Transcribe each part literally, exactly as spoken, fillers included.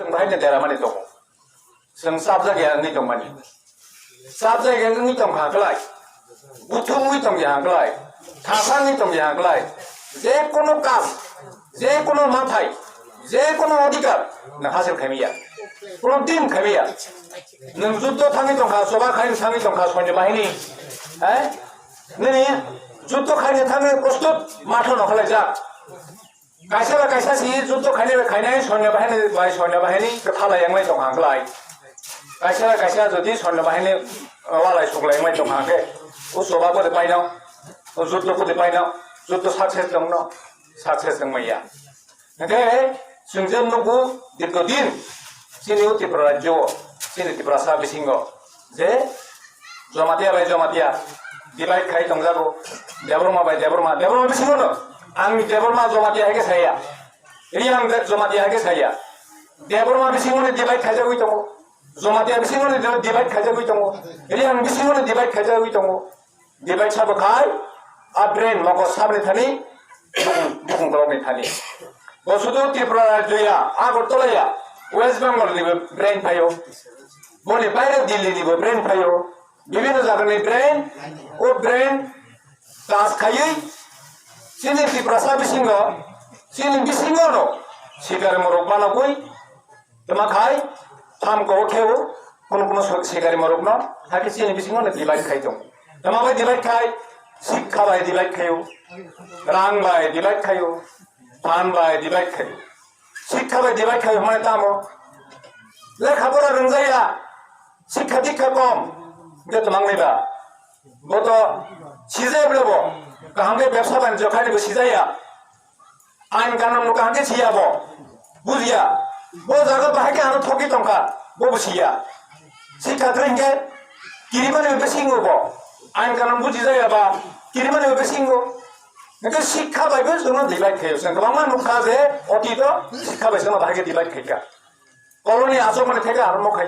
Chwng bahai no deramani tongo. Chwng chapjak ya wngwi tongmani. Chapjak ya wngwi tongkha kwlai. Buthumwi tongya kwlai. Thasangwi tongya kwlai. Je kono kam, je kono mathai, je kono odhikar nwng hasil khaimaya. Kono din khaimaya. Nwng juddo thangwi tongkha, choba khai thangwi tongkha, soinyo bahini. Eh? Nini juddo khaina thangwi prostut matho no khlaijak. Kaisa ba kaisa si juddo khainai bai khainai, soinyo bahini bai soinyo bahini kwthalai yanglai tongkha hwnkhe lai. Kaisa ba kaisa jodi soinyo bahini walai suklai wngmai tongkha hwnkhe, o choba bwrwi paino, o juddo bwrwi paino, juddo success tongno, success wngmaya. Hwnkhe chwng je nugo dirgho din chini o Tripura rajyo, chini Tiprasa bisingo je Jamatia bai Jamatia divide khai tongjago, Debbarma bai Debbarma, Debbarma bisingono ang Debbarma Jamatia hai khe saya, Reang de-, Jamatia hai khe saya, Debbarma bisingoni divide khaijagwi tongo, Jamatia bisingoni divide khaijagwi tongo, Reang bisingoni divide khaijagwi tongo. Divide sabo khai, a brain mokol sabni thani, bukung, bukung kolokni thani. Bo sudu Tripura rajyo ya, Agartala ya, West Bengal ni bo brain phaio. Boni baire Delhi ni bo brain phaio. Bibhinno jaga ni brain, o brain tas khaiwi, chini Tiprasa bisingo, chini bisingo no, sikari morok banagwi, Tama khai, tham ko kheo, kono kono so-, sikari morok no, hakhe chini bisingo no divide khai tong. Tama bai divide khai, sikha bai divide khaio, rang bai divide khaio, phan bai divide khaio. Sikha bai divide khaio, hwnmani tamo. Lekha pora rwngjaya, sikha dikha kom, je twmang ni ba. Bo to sijaya bwle bo, kaham khe bebsa banijyo khaini bo sijaya. Ain kanun no kaham khe siya bo, bujiya. Bo jaga bahai khe ano thokwi tongkha, bo bo siya. Sikha kwrwi hinkhe kirimani bo bisingo bo. Ain kanun bujijaya ba kirimani bo bisingo. Hinkhe sikha bai bo jono divide khaio. Chwng kwbangma nukha je otito sikha bai jono bahai khe divide khaikha. Koloni achukmani theke armo khai.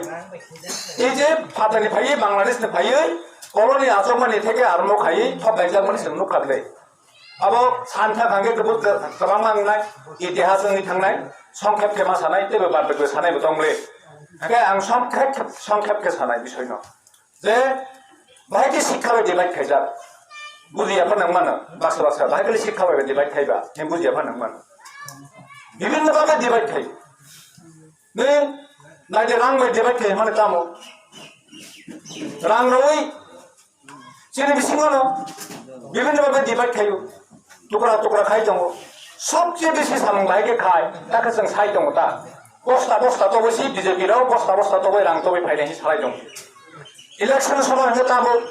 Ei je phatani phaiwi, Bangladesh ni phaiwi, koloni achukmani theke armo khai, thok kaijakmani chwng nukha bwle. Abo santha kangke kebo kwbangma wngnai, itihas wngwi thangnai, songkhep khe ma sanai, teibo bad bakwi sanaibo tong le. Hake ang songkhep, songkhep khe sanai bisoino. Je, bahai khe sikha bai divide khaijak. Bujiya phano wng mano, baksa baksa, bahai khe sikha bai divide khaiba, him bujiya phano wng mano. Bibhinno bhabe divide khai. Nini naidi rang bai divide khai mani tamo. Rang rwi chini bisingo no bibhinno bhabe divide khaio. Tukra tukra khai tongo. Sobse bisi samung bahai khe khai, takhe chwng sai tongo ta. Bosta bosta togwi si B J P rok, bosta bosta togwi rang togwi phainai hinwi salai tongo. Election somoy hwnkhe tabuk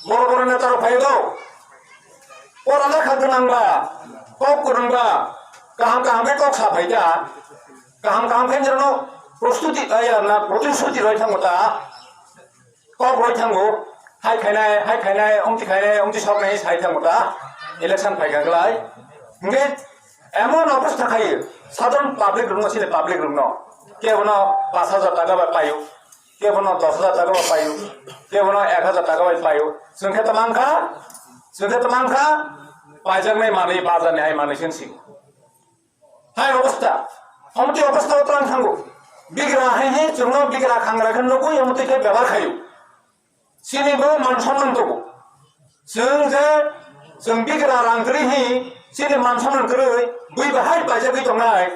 boro boro neta rok phaiwi do. Pora lekha gwnang ba, kok kwrwng ba, kaham kaham khe kok sa phai ta. Kaham kaham khe nirano prostuti, ai, ya, na, protisruti roi thango ta. Kok roi thango, hai khainai, hai khainai, omti khainai, omti soknai sai thango ta. Election phai kha glai. Hwnkhe emon obostha khai, sadharon public rokno, chini public rokno. Kebono pash hajar taka bai paio. Kebono dos hajar taka bai paio, kebono ek hajar taka bai paio. Chwng khe tamo wngkha, chwng khe tamo wngkha, paijaknai manwi bazarni hai manwi se wngsi. Hai obostha, omtwi obostha o twlang thango. Bigra hai he chwngno bigra khangra khe nugwi omtwi khe bebhar khaio. Chini bo man somman tongo. Chwng je, chwng bigra rang kwrwi hi, chini man somman kwrwi, bui bahai paijagwi tongnai,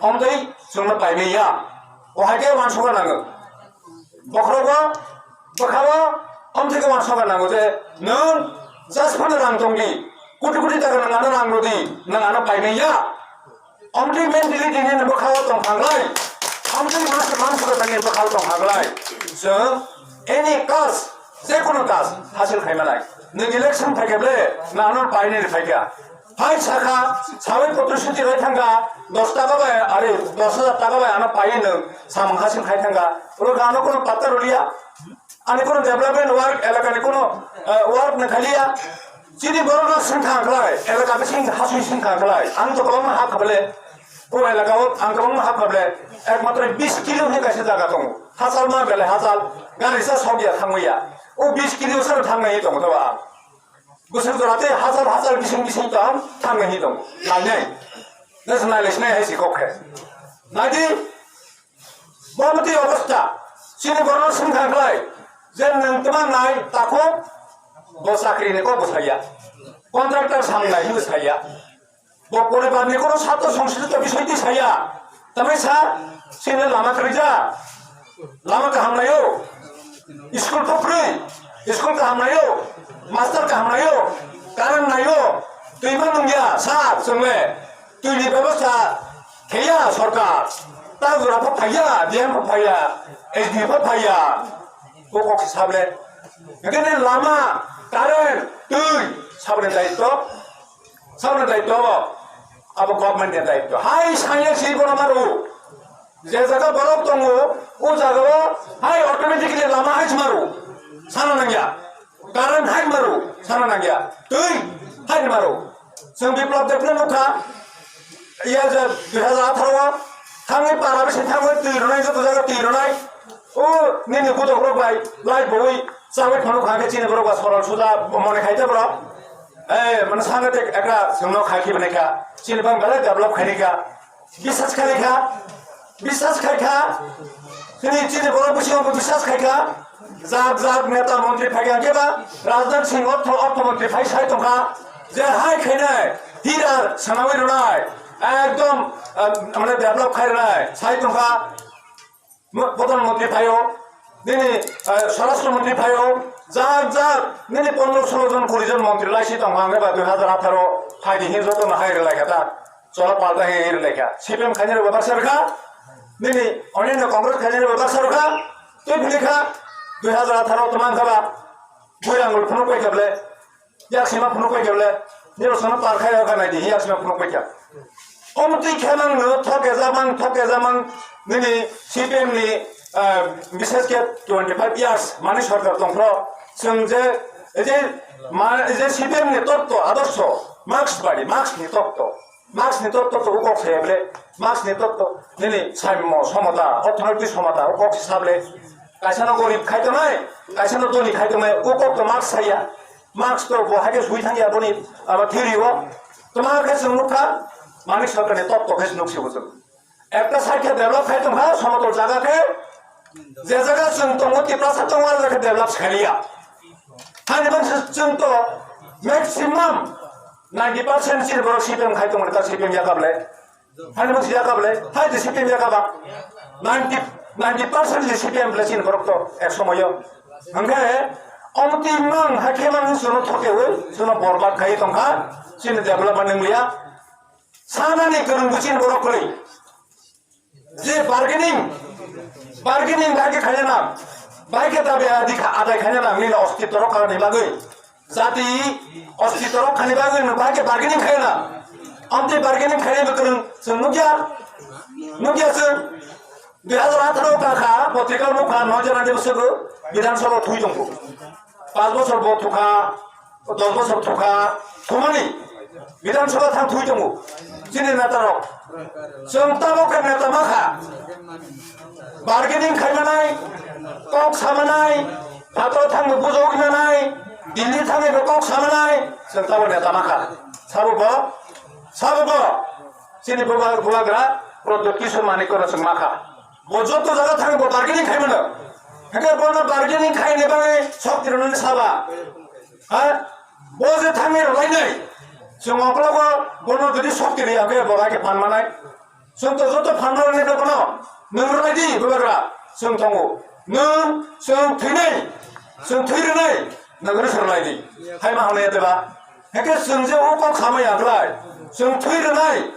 omtwi chwngno paimaya. O hai khe uansukna nango. Bokhorogo, bwkhao, omtwi khe uansukna nango je, nwng just phano rang tongdi, koti koti taka nwng ano rang rwdi, nwng ano paimaya. Omtwi mentality ni bwkhao tong phanglai. Omtwi mas-, mansukrani bwkhao tong phanglai. Chwng any cause, jekono cause hasil khai manai. Nwng election phaikhe ble, nano painani phaikha. Hai sakha, sawi protisruti roi thangkha, dos taka bai, are, dos hajar taka bai ano paiwi nwng samung hasil khai thangkha. Oro ano kono patta rwliya. Ani kono development work, elakani kono, eh, work nwng khaliya. Chini borok no swngkha ang khlai, elaka bising hasui swngkha ang khlai. Ang to kwbangma ha khablai. O elaka o ang kwbangma ha khablai. Ekmatro bis kilo hinwi kaisa jaga tongo. Hachal ma belai hachal, gari sa sokya thangmaya. O bis kilo sa thangnai tongo to ang. Gusuk jora tei hachal hachal bising bising to ang thangnai tongo. Nainai. Nasa nailai sinai hai si kok khe. Naidi. Komti obostha, chini borok swngkha khlai, je nwng twma nai takhuk, bo chakri ni kok bo saya, contractor samnai hinwi saya, bo poribar ni kono satro songslito bisoi twi saya, tamai sa, chini lama kwrwija, lama kaham naio, school pho kwrwi, school kaham naio, master kaham naio, current naio, twima nungya sa chwngle. Twi ni bebosta kheya sorkar, ta jora pho phaiya, D M pho phaiya, S D pho phaiya, o kok se sable. Hingke ni lama, current, twi, saboni daityo, saboni daityo abo, abo government ni daityo. Hai sanya si bono maru, je jaga borok tongo, o jaga o hai automatically lama hai se maru, sana nangya. Current hai maru, sana nangya. Twi hai maru. Chwng Biplab Debno nukha. Iya je dui hajar atharo o thangwi para bisi thangwi twi rwnai, joto jaga twi rwnai. O nini gudokrok bai light boi chawi phano kha khe chini borok ba soral suja mone khai ta borok. Eh, mane sangate ekra chwngno khai khibi nai kha. Chini bang belai develop khai nai kha. Bisas khai kha, bisas khai kha, chini, chini borok bisingo bo bisas khai kha, jak jak neta montri phai kha, khe ba Rajnath Singh ortho, ortho montri phai sai tong kha, je hai khainai, hirar sanawi rwnai, ekdom, eh, mane develop khai rwnai, sai tong kha. Mo-, Pradhan Mantri phaio, nini, eh, Swarashtra Mantri phaio, jak jak, nini pondro solo jon kuri jon montri laisi tong kha, hwnba dui hajar atharo phaidi hin jotono hai rwlai kha ta, chola palta hai rwlai kha. C P M khainai rwba baksa rwkha, nini onino Congress khainai rwba baksa rwkha, tei phili kha, dui hajar atharo twmang kha ba, bui rang phunuk pai kha ble. Yaksima phunuk pai kha ble, nirok sono par khai rok nai di, yaksima phunuk pai kha. Omo twi khe nang no thoke jamang, thoke jamang, nini C P M ni, ah, bishes khe twenty five years mani sarkar tong phro, chwng je, je, ma, je C P M ni totto, adorsho, Marx badi, Marx ni totto. Marx ni totto to ukok saya ble, Marx ni totto, nini saimmo somota, orthonoitik somota, ukok sable. Kaisa no gorib khai tongnai, kaisa no doni khai tongnai, ukok to Marx saya. Marx to bo hai khe sui thang ya boni, abo theory o. Toma khe chwng nukha, Manik Sarkar ni totto khe nuk si bo chwng. Ekta side khe develop khai tongkha, somotol jaga khe, je jaga chwng tongo, Tiprasa tongo, o jaga khe develop khailiya. Hani bang chwng to maximum ninety percent chini borok C P M khai tongo, ta C P M yakable. Hani bang yakable, hai je C P M yakaba. Ninety, ninety percent je C P M ble chini borok to ek somoyo. Hwnkhe, omo twi mang, hai khe mang chwngno thokeui, chwngno borbad khai tongkha, chini development wngya. Sanani kwrwng bo chini borok kwrwi. Je bargaining, bargaining bai khe khaina nang, bai khe dabi adi kha-, adai khaina nang, nini ostitw rok kha ni bagwi. Jati ostitw rok kha ni bagwi no bai khe bargaining khaina. Amtwi bargaining khaina bo kwrwng chwng nukya, nukya chwng. Dui hajar atharo ka kha, potrika nukha, noi jana ni bwswgo Bidhan Sabha thui tongkho. Panch bochor bo thukha, dos bochor thukha, thumani Bidhan Sabha thang thui tongo. Chini neta rok. Chwng tabok khe neta ma kha. Bargaining khai manai, kok sa manai, phato thangbo bujogwi manai, Delhi thangbo kok sa manai, chwng tabok neta ma kha. Sabo bo, sabo bo. Chini bubagra Pradyot Kishore Manikya no chwng ma kha. Bo joto jaga thangwi bo bargaining khai mano. Hwnkhe bono bargaining khaini bagwi sok tirwnani saba. Ha? Bo je thangwi rwlainai. Chwng okologo bono jodi sok tiri hwnkhe bo bai khe phan manai. Chwng to joto phan rwlainai bono. Nwng rwlai di bubagra. Chwng tongo. Nwng chwng thwinai. Chwng thwi rwnai. Nwng rwsarlai di. Hai ma hwnwi ya de ba? Hwnkhe chwng je o kok samai ya khlai, chwng thwi rwnai,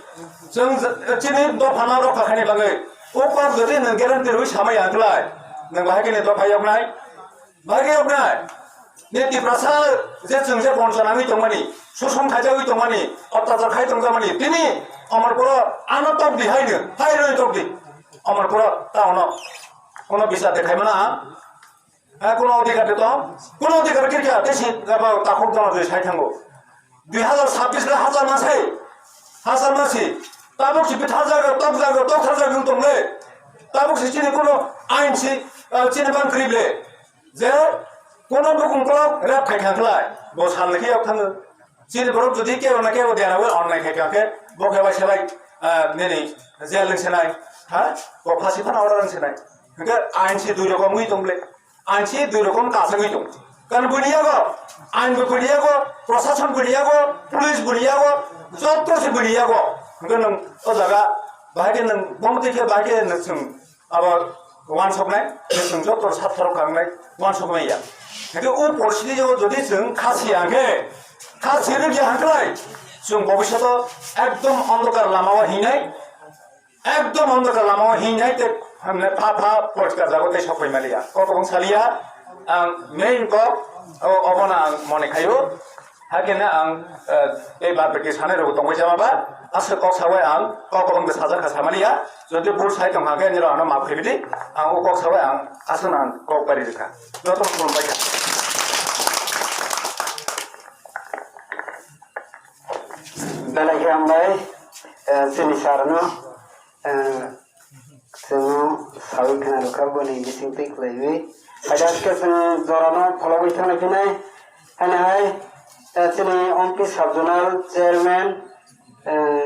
chwng je-, chini dophano rokha khaini bagwi o kok jodi nwng guarantee rwi samai ya khlai, nwng bahai khe ni dopha yoknai? Bahai khe yoknai? Ni Tiprasa je chwng je bonchona wngwi tongmani, susom khaijagwi tongmani, otyachar khai tongjakmani, tini Amarpuro ano tokdi hai nwng, hai rwi tokdi. Amarpuro ta ono, ono bisar de khai mana? Ha, kuno adhikar de to? Kuno adhikar khe kya? Tei si, abo takhuk dono je sai thango. Dui hajar sabbish le hachal ma sai. Hachal ma si. Tabuk si bithar jaga, tok jaga, tok thar jaga wng tong le. Tabuk si chini kuno ain si, ah, chini bang krib le. Je kuno bukung kolok rep khai thang khlai. Bo sal le khe yok thango. Chini borok jodi kebo na kebo dera wi onnai khai kha khe, bo khe bai se bai, ah, nini jail ni senai. Ha? Kok phasi phano order wng sinai. Hingke ain se dui rokom wngwi tong ble. Ain se dui rokom kasagwi tong. Kan buniyago, ain bo buniyago, prosason buniyago, police buniyago, jotto se buniyago. Hingke nwng o jaga bahai khe nwng bomtwi khe bahai khe nwng chwng abo wansoknai, nwng jotto satharok kangnai wansoknai ya. Hingke o poristiti o jodi chwng khasi ya hingke, khasi rwgya hingklai, chwng bobisyoto ekdom ondokar lamao hingnai, ekdom ondokar lamao hingnai tei hamle pha pha poriskar jago tei sok pai maliya. Kok kwbang saliya, ang main kok o-, obono ang mone khaio. Hakhe ang, eh, tei bad baki sanai rok tongwi jama ba, aswk kok sawi ang kok kwbang bwsajak kha samaliya. Jodi bul sai tong hangkhe nirok ano maaf khaibidi, ang o kok sawi ang aswk ang kok bari rikha. Joto khulumbai kha. Belai khe hambai, eh, chini sir no, eh, chwngno sawi khna rwkha boni bising twi khlaiwi. Haida khe chwng jorano phologwi thangna phinai, haino hai, eh, chini Ompi sub zonal chairman, eh,